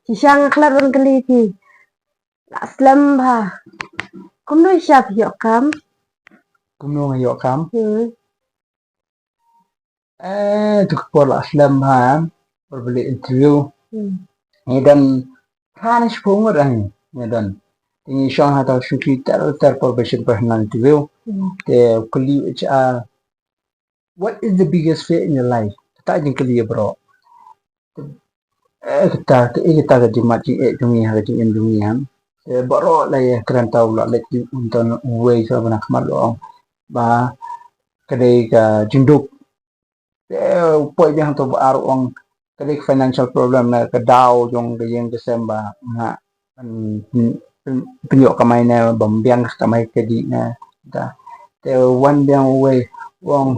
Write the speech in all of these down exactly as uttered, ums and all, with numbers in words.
Shisha nga klet ban kylli phi. La slem bha. Kumno shisha phi ïoh kam? Kumno nga ïoh kam? Hmm. Eh, tu ka por la slem bha, por ba leh interview. Hmm. Ngi don phra ne shiphew ngut, ngi don. Te ngi shong ha ta shuki ter ter por ba shin personal interview. Hmm. Te kylli H R, "What is the biggest fear in your life?" Kata jingkylli ïa baroh. Eh, kata, eh, kata ka jingmut jingeh jong ngi ha ka jingim jong ngi, em. Te baroh la ïakren, tang u la leit, un tang uwei sa ba na khmat, u ong ba ka dei ka jingduk. Te u poi biang hangto ba ar, u ong ka dei ka financial problem, na ka daw jong ka ïing ka sem ba nga pyn-, pyn-, pynïoh kamai ne bym biang ka kamai ka dih ne. Te wan biang uwei, u ong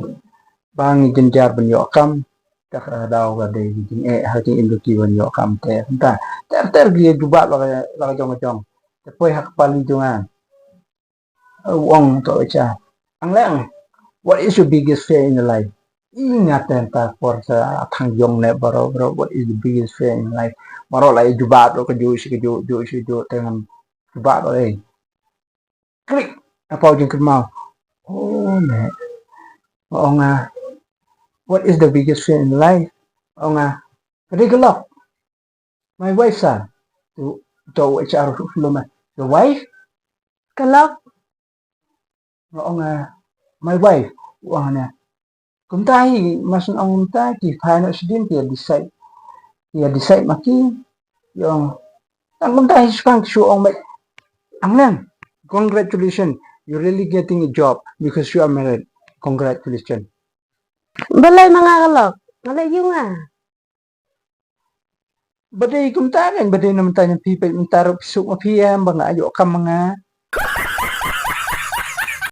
ba ngi jynjar ban ïoh kam, te ka daw ka dei jingeh ha ka jingim jong ki ban ïoh kam te. Te ter ter ki jubab la ka, la ka jong ka jong. Te poi ha ka pali jong nga. U ong to H R, "Angleng, what is your biggest fear in your life?" I nga te ta por sa thang jong ne baroh baroh, "What is the biggest fear in your life?" Baroh la i jubab lo ka ju shi ka ju, ju shi ju, te ngam jubab lo, eh. Klik, a paw jingkynmaw. Oh, ne. Ong nga, "What is the biggest fear in life?" Ong nga, "Ka dei ka lok." "My wife, sir." Tu, tu H R u shu lum, eh. "Your wife?" "Ka lok." Nga ong, eh, "My wife." U ong ne, "Kumta hi, mas ong kumta, ki phain sdien ki decide. Ki decide ma ki." Ong, "Tang kumta hi, sukang ki shu ong met." "Angleng, congratulations. You're really getting a job because you are married. Congratulations." Balei ma nga ka lok? Nga leh ïa nga. "Ba dei kumta kan, ba dei na mynta, na phi peit mynta ruh phi suk ma phi, em, ba nga ïoh kam ma nga.